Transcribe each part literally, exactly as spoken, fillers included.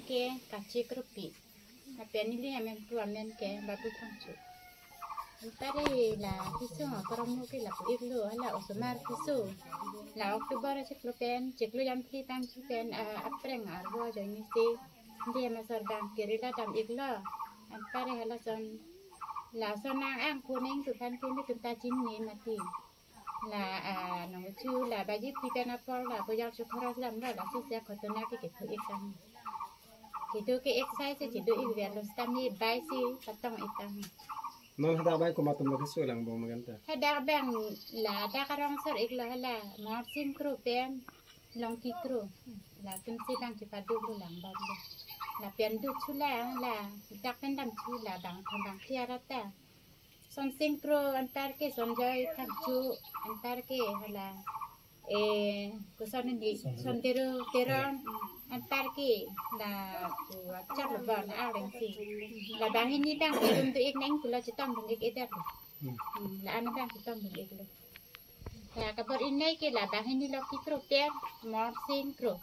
Ke Kachi Kropi. Lapen neli amen pu amen ke Babu Phangcho. Anpar la keso akormo ke lapu-iklo, hala osomar keso. La October chiklo pen, chiklo jam phli tang chu pen, ah, apreng arvo ajoine si, de masar bang kiri la dam-iklo. Anpar halason, lason nang-ang kuning tu kan pini tum ta chinine mati. La, ah, nong chu la baji pi pen apor la boyar chu khoros dam lo, la sese khotona ke kethu-ik tang. Kedo ke excise si do-ik ver lo, sitame bai si patong-ik tang. Non hadak bai komat atum lo keso lang bong magan ta? Hadak bang la dak arong sor-iklo, hala Morsing Kro pen Longki Kro. Latum si bang chepaduklo lang bom lo. Lapen do chu la, la dak pen dam chu la bang tham bang tiara ta. Sonsing Kro anpar ke, Sonjoy Phangcho anpar ke, hala, eh, koson ni, Sondero Teron anpar ke, la ku achak lo bon areng si. La banghini bang ke dum do-ik nang pulo chetong dun-ik-et lo. Hmm. Hmm, la ana bang chetong dun-iklo. La kabor inai ke la banghini Longki Kro pen Morsing Kro.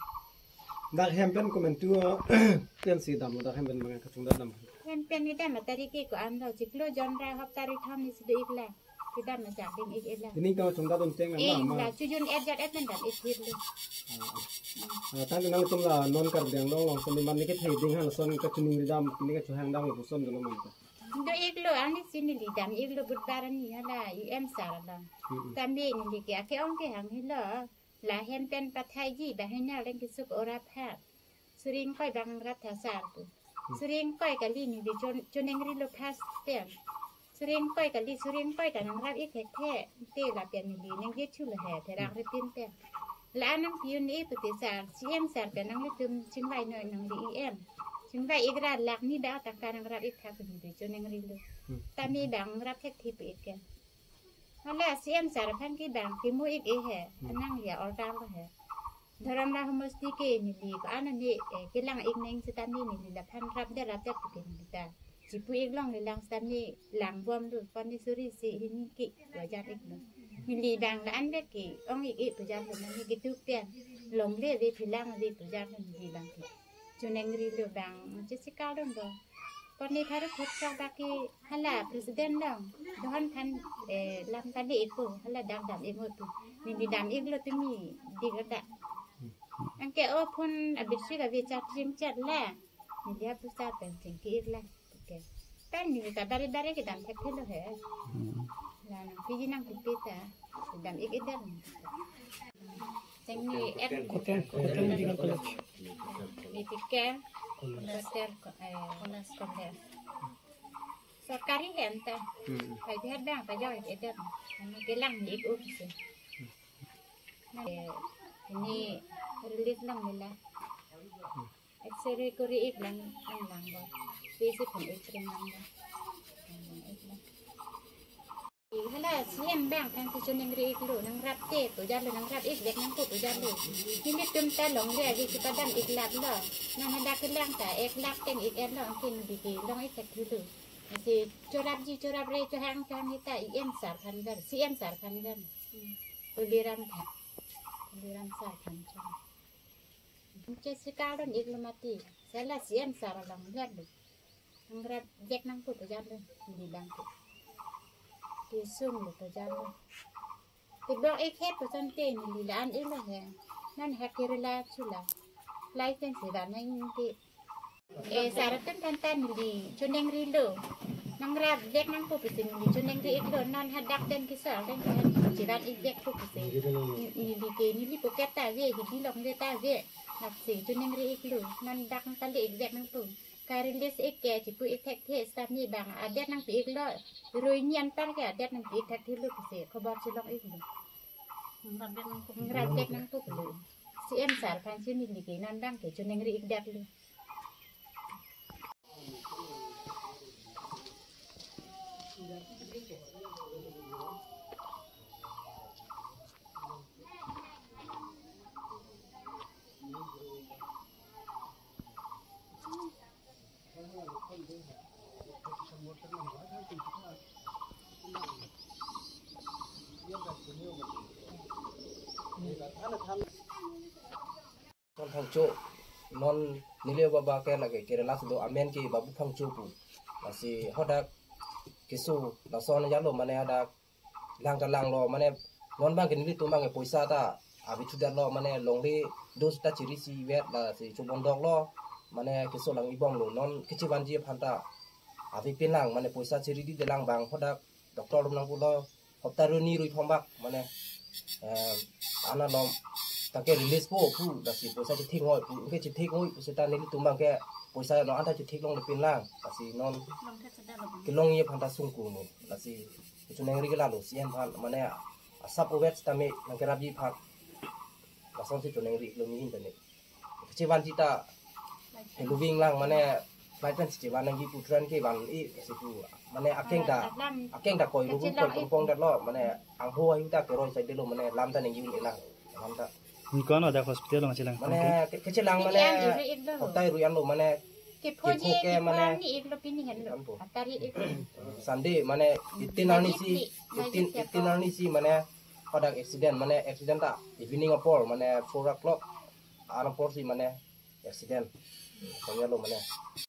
Dak hem pen komantu, eh, pensi dam, dak hem pen bang kachung dam. Hem pen ni dam atari ke ko-an lo, chiklo jon ra hop tari thom ni si do-ik la. Kedam na jak ding-ik-et la. Ini kachung dam teng Eh, ama. La chujun et jat et pen dam-ik-et lo. Ah, ah. Ah, tang nangtum la non Karbi Anglong along soni man ni kethe ding halason kachiningri dam, ni kachehang dam lapuson dolo man ta. Do-iklo, ani si neli dam-iklo Budbar ani hala E M sir along. Mm-mm. Tame neli ke ake-ong ke hanghe lo. La hem pen pathaiji, banghini areng kesuk ora phat. Suri ingkoi bang rap tha sar pu. Hmm. Suri ingkoi kali neli chon-, choningri lo first pen. Suri ingkoi kali, suri ingkoi ta nangrap-ik thekthe. Te lapen neli nangje chu lo he, therak Hmm. ritin pen. La nangpi un-e pu te sir, C M sir pen nanglitum chingvai noi nangli E M. Chingvai-ik ra lakh ni bak tangka nangrap-ik tha pu neli choningrilo. Hmm. Tame bang rap thekthe pu-ik ke. Hala C M sir aphan ke bang kimu-ik-e he, Hmm. nang ya order lo he. Dhorom Rahu Mosti ke neli ko-an ani, eh, kelang-ik neng sitame neli laphan rapdet rapdet pu ke neli ta chepu-ik longle lang sitame lang bom lo, pon ni suri isi hini ke wajar-iklo. Neli bang la-an bek ke ong-ik-e pujar lo, nang ni ketuk pen longle ave, phelang ave pujar lo neli bang ke. Choningri lo bang, chesi kardom lo. Pon ni tharu khot chok baki hala president long. Dohon than, eh, lam kali iku, hala dam dam-ik ngut tu. Neli dam-iklo tumi dik ada. Anke o phone abisi ka vichar ching chat la. Neli apusa pen chingki-ik la. Okay. Pen neli ta bare bare kedam thek thelo he. Hmm. La nangpiji nangpipe ta dam-ik-et dam. Cheng ni et Koten, Koten Medical College. Medical College, eh, College. Sorkari hem ta. Hmm. Hai bihat bang ta joi-et dam. Ani kelang-ik-o si. Eh, ini release lang nila. X-ray kori-ik lang, lang lang ba. P C pun X-ray lang ba. Lang lang ik lang. Hala C M bang kan si choningri-iklo, nangrap te pujar lo, nangrap-ik vek nangpo pujar lo. Nelitum ta longle ave si padam-ik lap lo. Nang hadak kelang ta ek lakh teng-ik-et lo, anke neli ke long-ik thek thulo. Si chorapji chorapre, chohang chohang hita E M sir aphan ver, C M sir aphan ver. Tuliram tha. Tuliram sir aphan chorap. Anke si kardom-iklo mati. Sela C M sir along lihat lo. Nangrap vek nangpo pujar lo, neli bang ke. Kesung lo pujar lo. Tebok-ik het puson te neli la-an-iklo he. Non ha Kerala chula. License si van nang ke. Eh, sir atum aphan ta neli choningrilo. Nangrap vek nangpo pusi neli choningri-iklo, non hadak den kesor den ke chevan-ik vekpo pusi. Neli ke neli pocket ta ave, hidi longle ta ave. Lasi choningri-iklo, non dak nangpale-ik vek nangpo. Ka-release-ik ke chepu-ik thekthe sitame bang adet nangpi-iklo, rui ni anpar ke adet nangpi-ik thekthelo pusi khobor chelong-iklo. Nangrap vek nangpo pulo. C M sir aphan si neli ke non bang ke choningri-ik detlo. Son Phangcho, Non neli baba ke lake Kerala si do, amen ke Babu Phangcho pu. Lasi hadak keso lason ajatlo mane hadak lang ta langlo mane non abang ke nelitum abang ke poisa ta ave thudetlo mane longle dose ta chiri si vet lasi chobondoklo mane keso lang-ibomlo non kechevanji aphan ta ave pinlang mane poisa chiri didelang abang hadak doctor atum nangpulo hopta ru ni ru thom bak mane eh, ana lom tangke release po pu lasi poisa chethik noi pu ke chethik noi pu seta nelitum abang ke poisa no anta chethik longle pinlang lasi non kelongji aphan ta sungku mo lasi choningri ke lalo C M aphan mane asap ovet sitame nangkerapji aphan lasonsi choningri lo ni internet. Kechevanji ta heloving lang mane flight pen si chevan nangji pu train kevan-i si pu mane akeng ta akeng ta koi ru koi pong pong detlo mane angho ayu ta keroi saidelo mane lam ta nangji un-elang lam ta. Ningkan ada hospital lang chelang. Mane ke- kechelang mane Yang iri iklo. Hotai ru yang lo mane Kepho kepho je ke kepho mane ni iklo pini henlo. Anpo. Atari iklo. Sunday mane eighteen arni si eighteen eighteen arni si mane hadak accident mane accident ta evening apor mane four o'clock an apor si mane accident. Kanya lo mane.